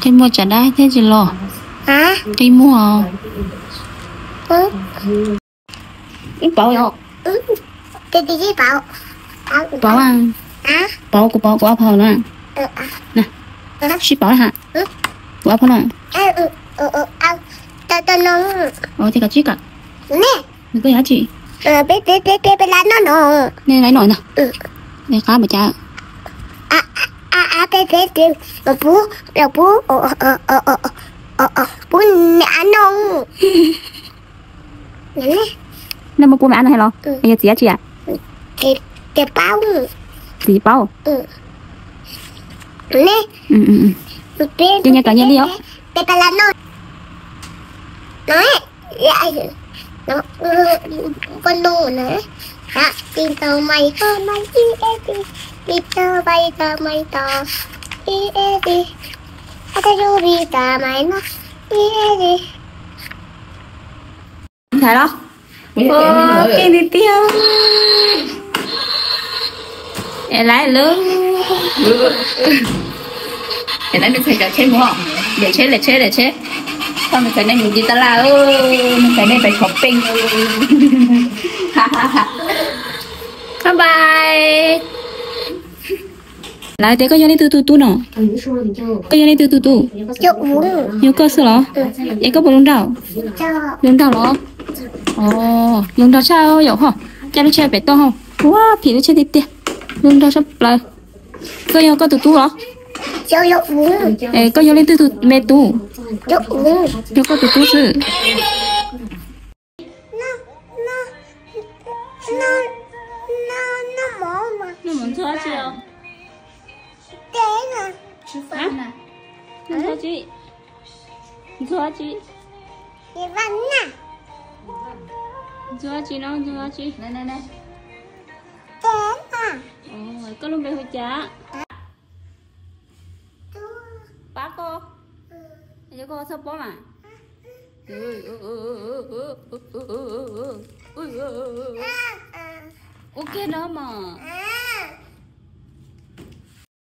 Qi muag tsam dab thiab tsis los. Qi muag. Ib pauv os. Pauv, pauv, kuv pauv kuv ob phau na. Sib pauv ha. Kuv ob phau na. Ces koj tsib kom. Nws koj yog tsi? Nej laiv no na. Nws qab npaum cas? Nej muab pub me ab no hais los yog txiv dab tsi? Txiv paub. Ces nyias kom nyias li os. Ntxhais los. Ua, keej tiag tiag. Es laiv lawm. Es laiv me ntxhais cov tsheb mus, lem tsheb, lem tsheb, lem tsheb. Koj me ntxhais nej mus ci tab laj, me ntxhais nej pais khov peej. Bye bye. Lawv tias koj yog leej twg tus tub no? Koj yog leej twg tus tub? Yog koj xwb los? Es koj puas zoo nraug? Zoo nraug los? Zoo nraug tshaj yom ho. Caij lub tsheb pem toj ho. Ua phim lub tsheb tiag tiag. Zoo nraug tshaj plaws. Koj yog koj tus tub los? Es koj yog leej twg tus me tub? Yog koj tus tub xwb. Noj mov ntxuag dab tsi os? Noj ntxuag dab tsi? Ntxuag dab tsi? Ntxuag dab tsi no? Ntxuag dab tsi? Koj lub npe hu cas? Pab koj. Yog koj txhob paub mas. Ua kiag no mas.